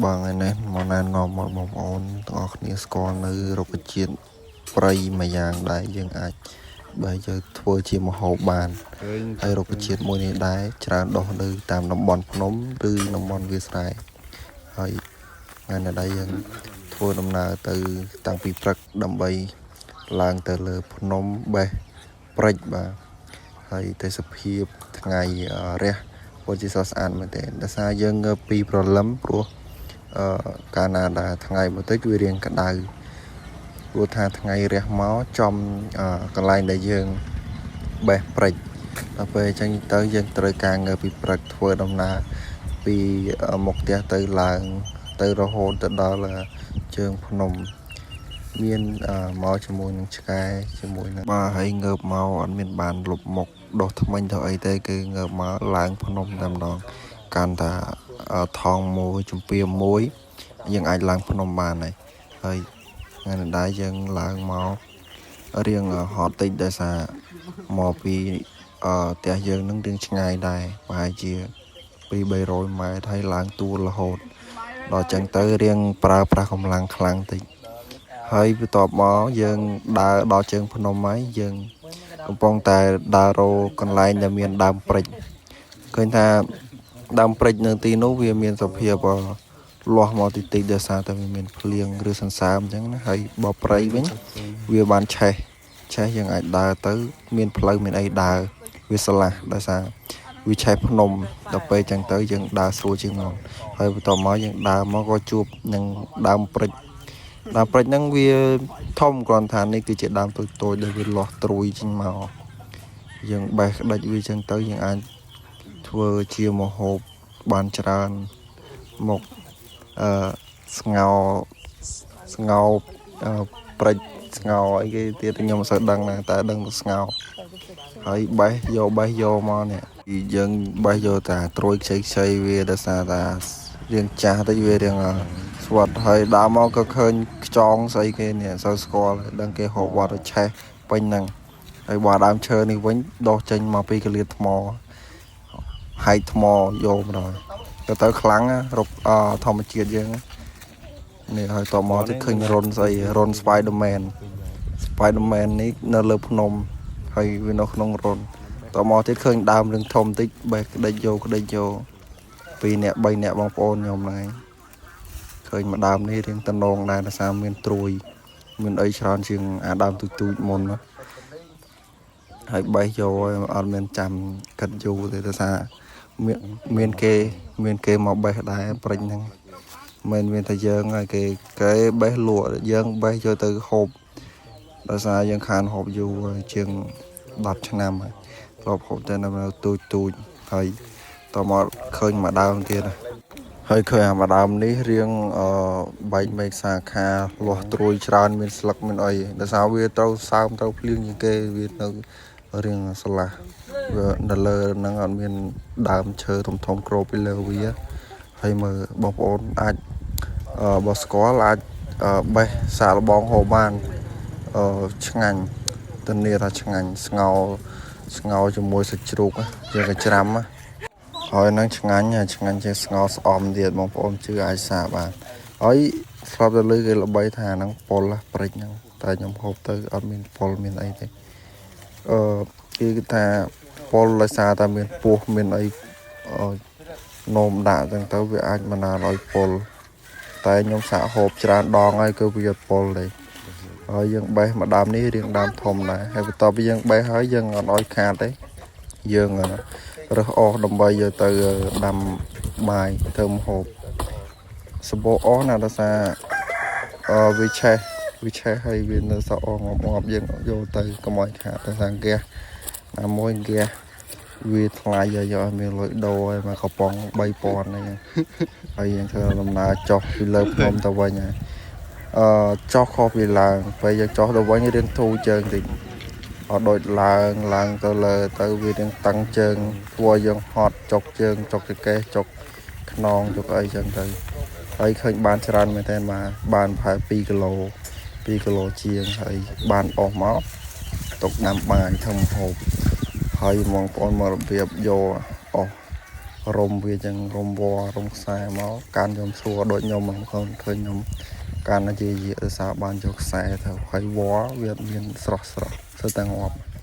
បងថ្ងៃនេះមកណែនាំមកបងប្អូនទាំងអស់គ្នាស្គាល់នៅរុក្ខជាតិព្រៃមួយយ៉ាងដែលយើងអាចបើយើងធ្វើជាម្ហូបបាន ឃើញ ហើយរុក្ខជាតិមួយនេះដែរច្រើនដុះនៅតាមតំបន់ភ្នំឬតំបន់វាលស្រែហើយថ្ងៃនេះដែរយើងធ្វើដំណើរទៅតាំងពីព្រឹកដើម្បីឡើងទៅលើភ្នំបេះព្រិចបាទហើយទេសភាពថ្ងៃរះពិតជាស្រស់ស្អាតមែនទែនដោយសារយើងងើបពីព្រលឹមព្រោះអឺកាលណាដែលថ្ងៃបន្តិចវារៀងក្តៅព្រោះថាថ្ងៃរះមកចំកន្លែងដែលយើងបេះព្រិច ដល់ពេលអញ្ចឹងទៅយើងត្រូវការងើបពីព្រឹកធ្វើដំណើរពីមុខផ្ទះទៅឡើងទៅរហូតទៅដល់ជើងភ្នំមានមកជាមួយនឹងឆ្កែជាមួយនឹងបាទហើយងើបមកអត់មានបានលុបមុខដុសធ្មេញទៅអីទេគឺងើបមកឡើងភ្នំតែម្ដងកាន់តែថងមួយជំពាមួយយើងអាចឡើងភ្នំបានហើយហើយថ្ងៃនេះដែរយើងឡើងមករៀងហត់តិចដោយសារមកពី ផ្ទះយើងនឹងរៀងឆ្ងាយដែរប្រហែលជា2 300ម៉ែត្រហើយឡើងទួលរហូតដល់ចឹងទៅរៀងប្រើប្រាស់កម្លាំងខ្លាំងតិចហើយបន្ទាប់មកយើងដើរដល់ជើងភ្នំហើយយើងកំពុងតែដើររកកន្លែងដែលមានដើមព្រិចឃើញថាដើមព្រិចនៅទីនោះវាមានសភាពលាស់មកតិចតិចដោយសារតែវាមានភ្លៀងឬសន្សើមអញ្ចឹងណាហើយបើព្រៃវិញវាបានឆេះឆេះយើងអាចដើរទៅមានផ្លូវមានអីដើរវាស្រឡះដោយសារវាឆេះភ្នំដល់ពេលអញ្ចឹងទៅយើងដើរស្រួលជាងមុនហើយបន្ទាប់មកយើងដើរមកក៏ជួបនឹងដើមព្រិចដើមព្រិចហ្នឹងវាធំគ្រាន់ថានេះគឺជាដើមតូចៗដែលវាលាស់ត្រួយចេញមកយើងបេះក្តិចវាអញ្ចឹងទៅយើងអាចធ្វើជាម្ហូបបានច្រើនមកអឺស្ងោស្ងោអឺព្រិចស្ងោអីគេទៀតខ្ញុំមិនសូវដឹងដែរតែដឹងតែស្ងោហើយបេះយកបេះយកមកនេះយើងបេះយកតាត្រួយខ្ចីខ្ចីវាដោយសារតារៀងចាស់តិចវារៀងស្វិតហើយដើរមកក៏ឃើញខ្ចងស្អីគេនេះអត់សូវស្គាល់ដឹងគេហូបវត្តឆេះពេញហ្នឹងហើយបើដើមឈើនេះវិញដុះចេញមកពីកលៀតថ្មហែកថ្មយកម្ដងទៅទៅខ្លាំងណារុកធម្មជាតិយើងណានេះហើយតមកទៅឃើញរុនស្អីរុន Spider-Man Spider-Man នេះនៅលើភ្នំហើយវានៅក្នុងរុនតមកទៀតឃើញដើមរឿងធំតិចបេះក្តិចយកក្តិចយកពីរនាក់3នាក់បងប្អូនខ្ញុំហ្នឹងឯងឃើញមួយដើមនេះរៀងតំណងដែរដោយសារមានត្រួយមានអីច្រើនជាងអាដើមទូចទូចៗមុនណាហើយបេះយកហើយអត់មានចាំគិតយូរទេដោយសារមានមានគេមានគេមកបេះដែរព្រិចហ្នឹងមិនមានតែយើងហើយគេគេបេះលក់យើងបេះយកទៅហូប ដោយសារយើងខានហូបយូរហើយជាង10ឆ្នាំហើយធ្លាប់ហូបតែនៅទូចទូចហើយតមកឃើញមួយដើមទៀតណាហើយឃើញអាមួយដើមនេះរៀងអឺបែកមេឃសាខាលាស់ត្រួយច្រើនមានស្លឹកមានអីដោយសារវាត្រូវសើមត្រូវភ្លៀងជាងគេវានៅរៀងស្រឡះវានៅលើហ្នឹងអត់មានដើមឈើធំធំគ្របពីលើវាហើយមើលបងប្អូនអាចបើស្គាល់អាចបេះសាកល្បងហូបបាន អឺឆ្ងាញ់ធានាថាឆ្ងាញ់ស្ងោរស្ងោរជាមួយសាច់ជ្រូកណាជាងកញ្ច្រាំណាហើយហ្នឹងឆ្ងាញ់ហើយឆ្ងាញ់ជាងស្ងោរស្អំទៀតបងប្អូនជឿអាចសាកបានហើយស្រាប់តែលើគេល្បីថាហ្នឹងពុលណាព្រិចហ្នឹងតែខ្ញុំហូបទៅអត់មានពុលមានអីទេអឺគេគឺថាពុលដោយសារតែមានពស់មានអីអឺនោមដាក់អញ្ចឹងទៅវាអាចបណ្ដាលឲ្យពុលតែខ្ញុំសាកហូបច្រើនដងហើយគឺវាអត់ពុលទេ ហើយយើងបេះមួយដើមនេះរៀងដើមធំដែរហើយបន្ទាប់ពីយើងបេះហើយយើងអត់ឲ្យខាតទេយើងរើសអស់ដើម្បីយកទៅដាំបាយធ្វើម្ហូបសបកអស់ណាដោយសារអឺវាឆេះវាឆេះហើយវានៅសក់អស់ងាប់ងាប់យើងយកទៅកុំឲ្យខាតដោយសារហ្គាសណាមួយហ្គាសវាថ្លៃយកយកឲ្យមានលុយដូរហើយមកកំប៉ុង3000ហ្នឹងហើយយើងធ្វើដំណើរចុះពីលើភ្នំទៅវិញហើយ អឺចុះខុសពីឡើងពេលយើងចុះទៅវិញរៀងធូរជើងតិចអត់ដូចឡើងឡើងទៅលើទៅវារៀងតឹងជើងធ្វើឲ្យយើងហត់ចុកជើងចុកចង្កេះចុកខ្នងចុកអីចឹងទៅហើយឃើញបានច្រើនមែនតើបាទបានប្រហែល2គីឡូ2គីឡូជាងហើយបានអស់មកទុកដាំបាយធ្វើម្ហូបហើយបងប្អូនមករបៀបយកអស់ រុំវាចឹងរុំវល្លិរុំខ្សែមកកាន់ខ្ញុំស្រួលដូចខ្ញុំហ្នឹងបងឃើញខ្ញុំកាន់ជាជាដោយសារបានយកខ្សែទៅហើយវល្លិវាមានស្រស់ស្រស់ស្ទើរតែងាប់។